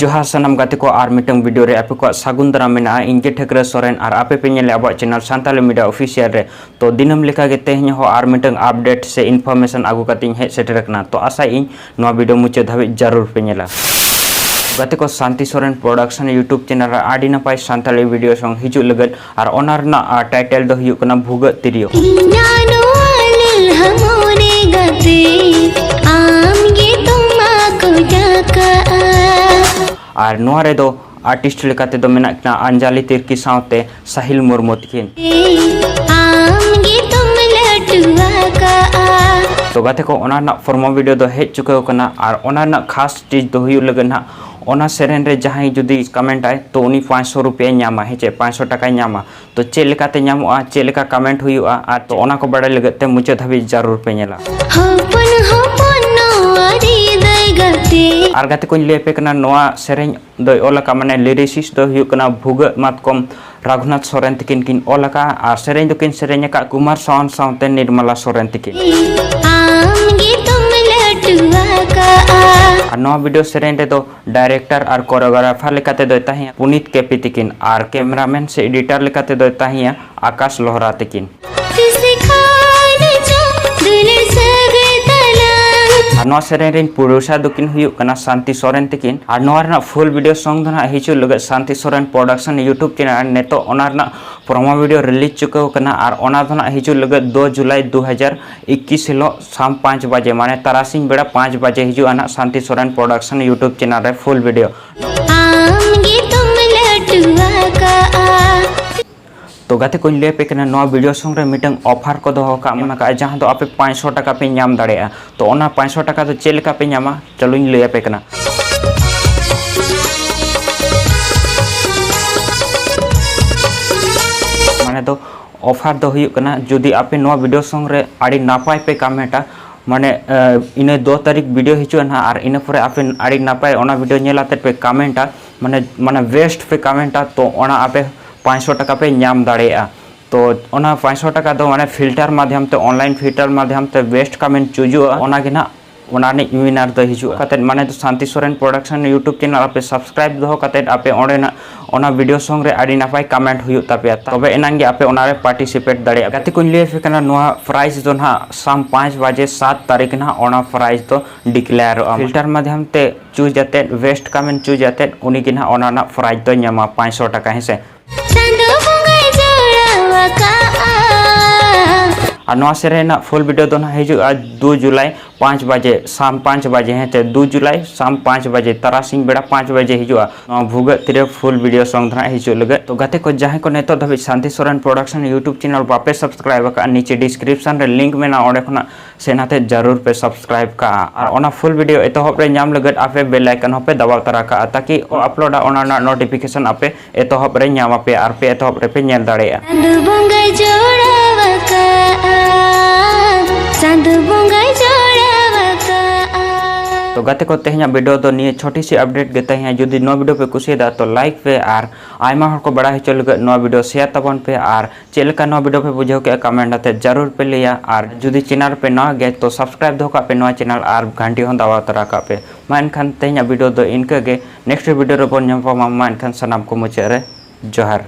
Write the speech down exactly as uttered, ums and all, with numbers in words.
ᱡᱚᱦᱟᱨ ᱥᱟᱱᱟᱢ ᱜᱟᱛᱮ ᱠᱚ, ᱟᱨ ᱢᱤᱫᱴᱟᱝ ᱵᱷᱤᱰᱤᱭᱳ ᱨᱮ ᱟᱯᱮ ᱠᱚᱣᱟᱜ ᱥᱟᱹᱜᱩᱱ ᱫᱟᱨᱟᱢ ᱢᱮᱱᱟᱜᱼᱟ᱾ ᱤᱧ ᱜᱮ ᱴᱷᱟᱹᱠᱨᱟᱹ ᱥᱚᱨᱮᱱ, ᱟᱨ ᱟᱯᱮ ᱯᱮ ᱧᱮᱞᱮᱫᱼᱟ ᱟᱵᱚᱣᱟᱜ ᱪᱮᱱᱮᱞ ᱥᱟᱱᱛᱟᱞᱤ ᱢᱤᱰᱤᱭᱟ ᱚᱯᱷᱤᱥᱤᱭᱟᱞ ᱨᱮ᱾ ᱛᱚ ᱫᱤᱱᱟᱹᱢ ᱞᱮᱠᱟ ᱜᱮ ᱛᱮᱦᱮᱧ ᱦᱚᱸ ᱟᱨ ᱢᱤᱫᱴᱟᱝ ᱟᱯᱰᱮᱴ ᱥᱮ ᱤᱱᱯᱷᱚᱨᱢᱮᱥᱚᱱ ᱟᱹᱜᱩ ᱠᱟᱛᱮᱧ ᱦᱮᱡ ᱥᱮᱴᱮᱨ ᱟᱠᱟᱱᱟ᱾ ᱛᱚ ᱟᱥᱟᱭᱮᱫ ᱟᱹᱧ ᱱᱚᱣᱟ ᱵᱷᱤᱰᱤᱭᱳ ᱢᱩᱪᱟᱹᱫ ᱫᱷᱟᱹᱵᱤᱡ ᱡᱟᱹᱨᱩᱲ ᱯᱮ ᱧᱮᱞᱟ᱾ ᱜᱟᱛᱮ ᱠᱚ, ᱥᱟᱱᱛᱤ ᱥᱚᱨᱮᱱ ᱯᱨᱚᱰᱟᱠᱥᱚᱱ ᱭᱩᱴᱩᱵᱽ ᱪᱮᱱᱮᱞ ᱨᱮ ᱟᱹᱰᱤ ᱱᱟᱯᱟᱭ ᱥᱟᱱᱛᱟᱲᱤ ᱵᱷᱤᱰᱤᱭᱳ ᱥᱚᱝ ᱦᱤᱡᱩᱜ ᱞᱟᱹᱜᱤᱫ ᱟᱨ ᱚᱱᱟ ᱨᱮᱱᱟᱜ, ᱟ, ᱴᱟᱭᱴᱮᱞ ᱫᱚ ᱦᱩᱭᱩᱜ ᱠᱟᱱᱟ ᱵᱷᱩᱜᱟᱹᱜ ᱛᱤᱨᱭᱳ᱾ ᱤᱧᱟᱹᱜ ᱱᱚᱣᱟ ᱞᱮᱞᱦᱟ ᱢᱚᱱᱮ ᱜᱟᱛᱮ, ᱟᱢ ᱜᱮ ᱛᱚᱢᱟ ᱠᱚ ᱡᱟᱠᱟᱜᱼᱟ᱾ ᱟᱨ ᱱᱚᱣᱟ ᱨᱮᱫᱚ ᱟᱨᱴᱤᱥᱴ ᱞᱮᱠᱟ ᱛᱮᱫᱚ ᱢᱮᱱᱟᱜ ᱠᱤᱱᱟ ᱟᱧᱡᱟᱞᱤ ᱛᱤᱨᱠᱤ ᱥᱟᱶᱛᱮ ᱥᱟᱦᱤᱞ ᱢᱩᱨᱢᱩ ᱛᱤᱠᱤᱱ᱾ ᱟᱢ ᱜᱮ ᱛᱚᱢ ᱞᱟᱹᱴᱩ ᱟᱠᱟᱜᱼᱟ᱾ ᱛᱚ ᱜᱟᱛᱮ ᱠᱚ, ᱚᱱᱟ ᱨᱮᱱᱟᱜ ᱯᱨᱚᱢᱳ ᱵᱷᱤᱰᱤᱭᱳ ᱫᱚ ᱦᱮᱡ ᱪᱩᱠᱟᱹᱣ ᱠᱟᱱᱟ ᱟᱨ ᱚᱱᱟ ᱨᱮᱱᱟᱜ ᱠᱷᱟᱥ ᱪᱤᱡᱽ ᱫᱚ ᱦᱩᱭᱩᱜ ᱞᱟᱹᱜᱤᱫ ᱱᱟᱦᱟᱜ, ᱚᱱᱟ ᱥᱮᱨᱮᱧ ᱨᱮ ᱡᱟᱦᱟᱸᱭ ᱡᱩᱫᱤ ᱠᱚᱢᱮᱱᱴ ᱟᱭ, ᱛᱚ ᱩᱱᱤ ᱯᱟᱸᱪᱥᱚ ᱨᱩᱯᱤᱭᱟᱭ ᱧᱟᱢᱟ, ᱦᱮᱸ ᱪᱮ, ᱯᱟᱸᱪᱥᱚ ᱴᱟᱠᱟᱭ ᱧᱟᱢᱟ᱾ ᱛᱚ ᱪᱮᱫ ᱞᱮᱠᱟᱛᱮ ᱧᱟᱢᱚᱜᱼᱟ, ᱪᱮᱫ ᱞᱮᱠᱟ ᱠᱚᱢᱮᱱᱴ ᱦᱩᱭᱩᱜᱼᱟ, ᱟᱨ ᱛᱚ ᱚᱱᱟ ᱠᱚ ᱵᱟᱲᱟᱭ ᱞᱟᱹᱜᱤᱫ ᱛᱮ ᱢᱩᱪᱟᱹᱫ ᱫᱷᱟᱹᱵᱤᱡ ᱡᱟᱹᱨᱩᱲ ᱯᱮ ᱧᱮᱞᱟ᱾ ᱦᱚᱯᱚᱱ ᱦᱚᱯᱚᱱ ᱱᱚᱣᱟ ᱦᱨᱤᱫᱟᱹᱭ ᱜᱟᱛᱮ᱾ ᱟᱨ ᱜᱟᱛᱮ ᱠᱚᱧ ᱞᱟᱹᱭ ᱟᱯᱮ ᱠᱟᱱᱟ, ᱱᱚᱣᱟ ᱥᱮᱨᱮᱧ ᱫᱚᱭ ᱚᱞ ᱟᱠᱟᱫ, ᱢᱟᱱᱮ ᱞᱤᱨᱤᱥᱤᱥᱴ ᱫᱚᱭ ᱦᱩᱭᱩᱜ ᱠᱟᱱᱟ ᱵᱷᱩᱜᱟᱹᱜ ᱢᱟᱛᱠᱚᱢ ᱨᱟᱜᱷᱩᱱᱟᱛᱷ ᱥᱚᱨᱮᱱ ᱛᱤᱠᱤᱱ ᱠᱤᱱ ᱚᱞ ᱟᱠᱟᱫᱼᱟ, ᱟᱨ ᱥᱮᱨᱮᱧ ᱫᱚᱠᱤᱱ ᱥᱮᱨᱮᱧ ᱟᱠᱟᱫ ᱠᱩᱢᱟᱨ ᱥᱟᱣᱟᱱᱛ ᱥᱟᱶᱛᱮ ᱱᱤᱨᱢᱟᱞᱟ ᱥᱚᱨᱮᱱ ᱛᱤᱠᱤᱱ᱾ ᱟᱢ ᱜᱮ ᱛᱚᱢ ᱞᱟᱹᱴᱩ ᱟᱠᱟᱜᱼᱟ᱾ ᱟᱨ ᱱᱚᱣᱟ ᱵᱷᱤᱰᱤᱭᱳ ᱥᱮᱨᱮᱧ ᱨᱮᱫᱚ ᱰᱟᱭᱨᱮᱠᱴᱚᱨ ᱟᱨ ᱠᱳᱨᱤᱭᱳᱜᱨᱟᱯᱷᱟᱨ ᱞᱮᱠᱟᱛᱮ ᱫᱚᱭ ᱛᱟᱦᱮᱸᱭᱟ ᱯᱩᱱᱤᱛ ᱠᱮᱯᱤ ᱛᱤᱠᱤᱱ, ᱟᱨ ᱠᱮᱢᱮᱨᱟᱢᱮᱱ ᱥᱮ ᱮᱰᱤᱴᱚᱨ ᱞᱮᱠᱟᱛᱮ ᱫᱚᱭ ᱛᱟᱦᱮᱸᱭᱟ ᱟᱠᱟᱥ ᱞᱳᱦᱨᱟ ᱛᱤᱠᱤᱱ᱾ ᱛᱤᱥ ᱠᱷᱟᱱ ᱪᱚ ᱫᱩᱞᱟᱹᱲ ᱥᱟᱹᱜᱟᱹᱭ ᱛᱟᱞᱟᱝ᱾ ᱟᱨ ᱱᱚᱣᱟ ᱥᱮᱨᱮᱧ ᱨᱮᱱ ᱯᱨᱚᱰᱭᱩᱥᱟᱨ ᱫᱚᱠᱤᱱ ᱦᱩᱭᱩᱜ ᱠᱟᱱᱟ ᱥᱟᱱᱛᱤ ᱥᱚᱨᱮᱱ ᱛᱤᱠᱤᱱ᱾ ᱟᱨ ᱱᱚᱣᱟ ᱨᱮᱱᱟᱜ ᱯᱷᱩᱞ ᱵᱷᱤᱰᱤᱭᱳ ᱥᱚᱝ ᱫᱚ ᱱᱟᱦᱟᱜ ᱦᱤᱡᱩᱜ ᱞᱟᱹᱜᱤᱫ ᱥᱟᱱᱛᱤ ᱥᱚᱨᱮᱱ ᱯᱨᱚᱰᱟᱠᱥᱚᱱ ᱭᱩᱴᱩᱵᱽ ᱪᱮᱱᱮᱞ ᱨᱮ᱾ ᱱᱤᱛᱚᱜ ᱚᱱᱟ ᱨᱮᱱᱟᱜ ᱯᱨᱚᱢᱳ ᱵᱷᱤᱰᱤᱭᱳ ᱨᱤᱞᱤᱡᱽ ᱪᱩᱠᱟᱹᱣ ᱠᱟᱱᱟ, ᱟᱨ ᱚᱱᱟ ᱫᱚ ᱱᱟᱦᱟᱜ ᱦᱤᱡᱩᱜ ᱞᱟᱹᱜᱤᱫ ᱫᱩ ᱡᱩᱞᱟᱭ ᱫᱩ ᱦᱟᱡᱟᱨ ᱤᱠᱤᱥ ᱦᱤᱞᱳᱜ ᱥᱟᱢ ᱯᱟᱸᱪ ᱵᱟᱡᱮ, ᱢᱟᱱᱮ ᱛᱟᱨᱟᱥᱤᱧ ᱵᱮᱲᱟ ᱯᱟᱸᱪ ᱵᱟᱡᱮ ᱦᱤᱡᱩᱜᱼᱟ ᱱᱟᱦᱟᱜ ᱥᱟᱱᱛᱤ ᱥᱚᱨᱮᱱ ᱯᱨᱚᱰᱟᱠᱥᱚᱱ ᱭᱩᱴᱩᱵᱽ ᱪᱮᱱᱮᱞ ᱨᱮ ᱯᱷᱩᱞ ᱵᱷᱤᱰᱤᱭᱳ᱾ ᱟᱢ ᱜᱮ ᱛᱚᱢ ᱞᱟᱹᱴᱩ ᱟᱠᱟᱜᱼᱟ᱾ ᱛᱚ ᱜᱟᱛᱮ ᱠᱚᱧ ᱞᱟᱹᱭ ᱟᱯᱮ ᱠᱟᱱᱟ, ᱱᱚᱣᱟ ᱵᱷᱤᱰᱤᱭᱳ ᱥᱚᱝ ᱨᱮ ᱢᱤᱫᱴᱟᱝ ᱚᱯᱷᱟᱨ ᱠᱚ ᱫᱚᱦᱚ ᱠᱟᱜ ᱢᱮᱱᱟᱜ ᱠᱟᱜᱼᱟ, ᱡᱟᱦᱟᱸ ᱫᱚ ᱟᱯᱮ ᱯᱟᱸᱪᱥᱚ ᱴᱟᱠᱟ ᱯᱮ ᱧᱟᱢ ᱫᱟᱲᱮᱭᱟᱜᱼᱟ᱾ ᱛᱚ ᱚᱱᱟ ᱯᱟᱸᱪᱥᱚ ᱴᱟᱠᱟ ᱫᱚ ᱪᱮᱫ ᱞᱮᱠᱟ ᱯᱮ ᱧᱟᱢᱟ, ᱪᱚᱞᱚᱧ ᱞᱟᱹᱭ ᱟᱯᱮ ᱠᱟᱱᱟ᱾ ᱢᱟᱱᱮ ᱫᱚ ᱚᱯᱷᱟᱨ ᱫᱚ ᱦᱩᱭᱩᱜ ᱠᱟᱱᱟ, ᱡᱩᱫᱤ ᱟᱯᱮ ᱱᱚᱣᱟ ᱵᱷᱤᱰᱤᱭᱳ ᱥᱚᱝ ᱨᱮ ᱟᱹᱰᱤ ᱱᱟᱯᱟᱭ ᱯᱮ ᱠᱚᱢᱮᱱᱴᱟ, ᱢᱟᱱᱮ, ᱮ, ᱤᱱᱟᱹ ᱫᱚ ᱛᱟᱹᱨᱤᱠᱷ ᱵᱷᱤᱰᱤᱭᱳ ᱦᱤᱡᱩᱜᱼᱟ ᱱᱟᱦᱟᱜ, ᱟᱨ ᱤᱱᱟᱹ ᱯᱚᱨᱮ ᱟᱯᱮ ᱟᱹᱰᱤ ᱱᱟᱯᱟᱭ ᱚᱱᱟ ᱵᱷᱤᱰᱤᱭᱳ ᱧᱮᱞ ᱟᱛᱮᱫ ᱯᱮ ᱠᱚᱢᱮᱱᱴᱟ, ᱢᱟᱱᱮ, ᱢᱟᱱᱮ ᱵᱮᱥᱴ ᱯᱮ ᱠᱚᱢᱮᱱᱴᱟ, ᱛᱚ ᱚᱱᱟ ᱟᱯᱮ ᱯᱟᱸᱪᱥᱚ ᱴᱟᱠᱟ ᱯᱮ ᱧᱟᱢ ᱫᱟᱲᱮᱭᱟᱜᱼᱟ᱾ ᱛᱚ ᱚᱱᱟ ᱯᱟᱸᱪᱥᱚ ᱴᱟᱠᱟ ᱫᱚ ᱢᱟᱱᱮ ᱯᱷᱤᱞᱴᱟᱨ ᱢᱟᱫᱽᱫᱷᱚᱢ ᱛᱮ, ᱚᱱᱞᱟᱭᱤᱱ ᱯᱷᱤᱞᱴᱟᱨ ᱢᱟᱫᱽᱫᱷᱚᱢ ᱛᱮ ᱵᱮᱥᱴ ᱠᱚᱢᱮᱱᱴ ᱪᱩᱡᱩᱜᱼᱟ, ᱚᱱᱟ ᱜᱮ ᱱᱟᱦᱟᱜ ᱚᱱᱟ ᱨᱤᱱᱤᱡ ᱣᱤᱱᱟᱨ ᱫᱚᱭ ᱦᱤᱡᱩᱜᱼᱟ᱾ ᱠᱟᱛᱮᱫ ᱢᱟᱱᱮ ᱫᱚ ᱥᱟᱱᱛᱤ ᱥᱚᱨᱮᱱ ᱯᱨᱚᱰᱟᱠᱥᱚᱱ ᱭᱩᱴᱩᱵᱽ ᱪᱮᱱᱮᱞ ᱟᱯᱮ ᱥᱟᱵᱥᱠᱨᱟᱭᱤᱵ ᱫᱚᱦᱚ ᱠᱟᱛᱮᱫ ᱟᱯᱮ ᱚᱸᱰᱮᱱᱟᱜ ᱚᱱᱟ ᱵᱷᱤᱰᱤᱭᱳ ᱥᱚᱝ ᱨᱮ ᱟᱹᱰᱤ ᱱᱟᱯᱟᱭ ᱠᱚᱢᱮᱱᱴ ᱦᱩᱭᱩᱜ ᱛᱟᱯᱮᱭᱟ, ᱛᱚᱵᱮ ᱮᱱᱟᱝ ᱜᱮ ᱟᱯᱮ ᱚᱱᱟᱨᱮ ᱯᱟᱨᱴᱤᱥᱤᱯᱮᱴ ᱫᱟᱲᱮᱭᱟᱜᱼᱟ᱾ ᱜᱟᱛᱮ ᱠᱚᱧ ᱞᱟᱹᱭ ᱟᱯᱮ ᱠᱟᱱᱟ, ᱱᱚᱣᱟ ᱯᱨᱟᱭᱤᱡᱽ ᱫᱚ ᱱᱟᱦᱟᱜ ᱥᱟᱢ ᱯᱟᱸᱪ ᱵᱟᱡᱮ ᱥᱟᱛ ᱛᱟᱹᱨᱤᱠᱷ ᱱᱟᱦᱟᱜ ᱚᱱᱟ ᱯᱨᱟᱭᱤᱡᱽ ᱫᱚ ᱰᱤᱠᱞᱮᱭᱟᱨᱚᱜᱼᱟ᱾ ᱯᱷᱤᱞᱴᱟᱨ ᱢᱟᱫᱽᱫᱷᱚᱢ ᱛᱮ ᱪᱩᱡᱽ ᱟᱛᱮᱫ, ᱵᱮᱥᱴ ᱠᱚᱢᱮᱱᱴ ᱪᱩᱡᱽ ᱟᱛᱮᱫ ᱩᱱᱤ ᱜᱮ ᱱᱟᱦᱟᱜ ᱚᱱᱟ ᱨᱮᱱᱟᱜ ᱯᱨᱟᱭᱤᱡᱽ ᱫᱚᱭ ᱧᱟᱢᱟ, ᱯᱟᱸᱪᱥᱚ ᱴᱟᱠᱟ, ᱦᱮᱸ ᱥᱮ᱾ ᱪᱟᱸᱫᱚ ᱵᱚᱸᱜᱟᱭ ᱡᱚᱲᱟᱣ ᱟᱠᱟᱜᱼᱟ᱾ ᱟᱨ ᱱᱚᱣᱟ ᱥᱮᱨᱮᱧ ᱨᱮᱱᱟᱜ ᱯᱷᱩᱞ ᱵᱷᱤᱰᱤᱭᱳ ᱫᱚ ᱱᱟᱦᱟᱜ ᱦᱤᱡᱩᱜᱼᱟ ᱫᱩ ᱡᱩᱞᱟᱭ ᱯᱟᱸᱪ ᱵᱟᱡᱮ, ᱥᱟᱢ ᱯᱟᱸᱪ ᱵᱟᱡᱮ, ᱦᱮᱸ ᱪᱮ, ᱫᱩ ᱡᱩᱞᱟᱭ ᱥᱟᱢ ᱯᱟᱸᱪ ᱵᱟᱡᱮ, ᱛᱟᱨᱟᱥᱤᱧ ᱵᱮᱲᱟ ᱯᱟᱸᱪ ᱵᱟᱡᱮ ᱦᱤᱡᱩᱜᱼᱟ ᱱᱚᱣᱟ ᱵᱷᱩᱜᱟᱹᱜ ᱛᱤᱨᱮ ᱯᱷᱩᱞ ᱵᱷᱤᱰᱤᱭᱳ ᱥᱚᱝ ᱫᱚ ᱱᱟᱦᱟᱜ ᱦᱤᱡᱩᱜ ᱞᱟᱹᱜᱤᱫ᱾ ᱛᱚ ᱜᱟᱛᱮ ᱠᱚ, ᱡᱟᱦᱟᱸᱭ ᱠᱚ ᱱᱤᱛᱚᱜ ᱫᱷᱟᱹᱵᱤᱡ ᱥᱟᱱᱛᱤ ᱥᱚᱨᱮᱱ ᱯᱨᱚᱰᱟᱠᱥᱚᱱ ᱭᱩᱴᱩᱵᱽ ᱪᱮᱱᱮᱞ ᱵᱟᱯᱮ ᱥᱟᱵᱥᱠᱨᱟᱭᱤᱵ ᱟᱠᱟᱫᱼᱟ, ᱱᱤᱪᱮ ᱰᱤᱥᱠᱨᱤᱯᱥᱚᱱ ᱨᱮ ᱞᱤᱝᱠ ᱢᱮᱱᱟᱜᱼᱟ, ᱚᱸᱰᱮ ᱠᱷᱚᱱᱟᱜ ᱥᱮᱱ ᱟᱛᱮᱫ ᱡᱟᱹᱨᱩᱲ ᱯᱮ ᱥᱟᱵᱥᱠᱨᱟᱭᱤᱵ ᱠᱟᱜᱼᱟ᱾ ᱟᱨ ᱚᱱᱟ ᱯᱷᱩᱞ ᱵᱷᱤᱰᱤᱭᱳ ᱮᱛᱚᱦᱚᱵ ᱨᱮ ᱧᱟᱢ ᱞᱟᱹᱜᱤᱫ ᱟᱯᱮ ᱵᱮᱞ ᱟᱭᱠᱚᱱ ᱦᱚᱸᱯᱮ ᱫᱟᱵᱟᱣ ᱛᱟᱨᱟ ᱠᱟᱜᱼᱟ, ᱛᱟᱠᱤ ᱟᱯᱞᱳᱰᱟ ᱚᱱᱟ ᱨᱮᱱᱟᱜ ᱱᱳᱴᱤᱯᱷᱤᱠᱮᱥᱚᱱ ᱟᱯᱮ ᱮᱛᱚᱦᱚᱵ ᱨᱮ ᱧᱟᱢ ᱟᱯᱮ ᱟᱨ ᱯᱮ ᱮᱛᱚᱦᱚᱵ ᱨᱮᱯᱮ ᱧᱮᱞ ᱫᱟᱲᱮᱭᱟᱜᱼᱟ᱾ ᱪᱟᱸᱫᱚ ᱵᱚᱸᱜᱟᱭ ᱡᱚᱲᱟᱣ ᱟᱠᱟᱜᱼᱟ, ᱪᱟᱸᱫᱚ ᱵᱚᱸᱜᱟᱭ ᱡᱚᱲᱟᱣ ᱟᱠᱟᱜᱼᱟ᱾ ᱛᱚ ᱜᱟᱛᱮ ᱠᱚ, ᱛᱮᱦᱮᱧᱟᱜ ᱵᱷᱤᱰᱤᱭᱳ ᱫᱚ ᱱᱤᱭᱟᱹ ᱪᱷᱳᱴᱤ ᱥᱤ ᱟᱯᱰᱮᱴ ᱜᱮ ᱛᱟᱦᱮᱸᱭᱟ᱾ ᱡᱩᱫᱤ ᱱᱚᱣᱟ ᱵᱷᱤᱰᱤᱭᱳ ᱯᱮ ᱠᱩᱥᱤᱭᱟᱫᱟ ᱛᱚ ᱞᱟᱭᱤᱠ ᱯᱮ ᱟᱨ ᱟᱭᱢᱟ ᱦᱚᱲ ᱠᱚ ᱵᱟᱲᱟᱭ ᱦᱚᱪᱚ ᱞᱟᱹᱜᱤᱫ ᱱᱚᱣᱟ ᱵᱷᱤᱰᱤᱭᱳ ᱥᱮᱭᱟᱨ ᱛᱟᱵᱚᱱ ᱯᱮ᱾ ᱟᱨ ᱪᱮᱫ ᱞᱮᱠᱟ ᱱᱚᱣᱟ ᱵᱷᱤᱰᱤᱭᱳ ᱯᱮ ᱵᱩᱡᱷᱟᱹᱣ ᱠᱮᱫᱼᱟ, ᱠᱚᱢᱮᱱᱴ ᱟᱛᱮ ᱡᱟᱹᱨᱩᱲ ᱯᱮ ᱞᱟᱹᱭᱟ᱾ ᱟᱨ ᱡᱩᱫᱤ ᱪᱮᱱᱮᱞ ᱨᱮᱯᱮ ᱱᱟᱣᱟ ᱜᱮᱭᱟ ᱛᱚ ᱥᱟᱵᱥᱠᱨᱟᱭᱤᱵ ᱫᱚᱦᱚ ᱠᱟᱜ ᱯᱮ ᱱᱚᱣᱟ ᱪᱮᱱᱮᱞ ᱟᱨ ᱜᱷᱟᱱᱴᱤ ᱦᱚᱸ ᱫᱟᱵᱟᱣ ᱛᱟᱨᱟ ᱠᱟᱜ ᱯᱮ᱾ ᱢᱟ ᱮᱱᱠᱷᱟᱱ ᱛᱮᱦᱮᱧᱟᱜ ᱵᱷᱤᱰᱤᱭᱳ ᱫᱚ ᱤᱱᱠᱟᱹ ᱜᱮ, ᱱᱮᱠᱥᱴ ᱵᱷᱤᱰᱤᱭᱳ ᱨᱮᱵᱚᱱ ᱧᱟᱯᱟᱢᱟ᱾ ᱢᱟ ᱮᱱᱠᱷᱟᱱ ᱥᱟᱱᱟᱢ ᱠᱚ ᱢᱩᱪᱟᱹᱫ ᱨᱮ ᱡᱚᱦᱟᱨ᱾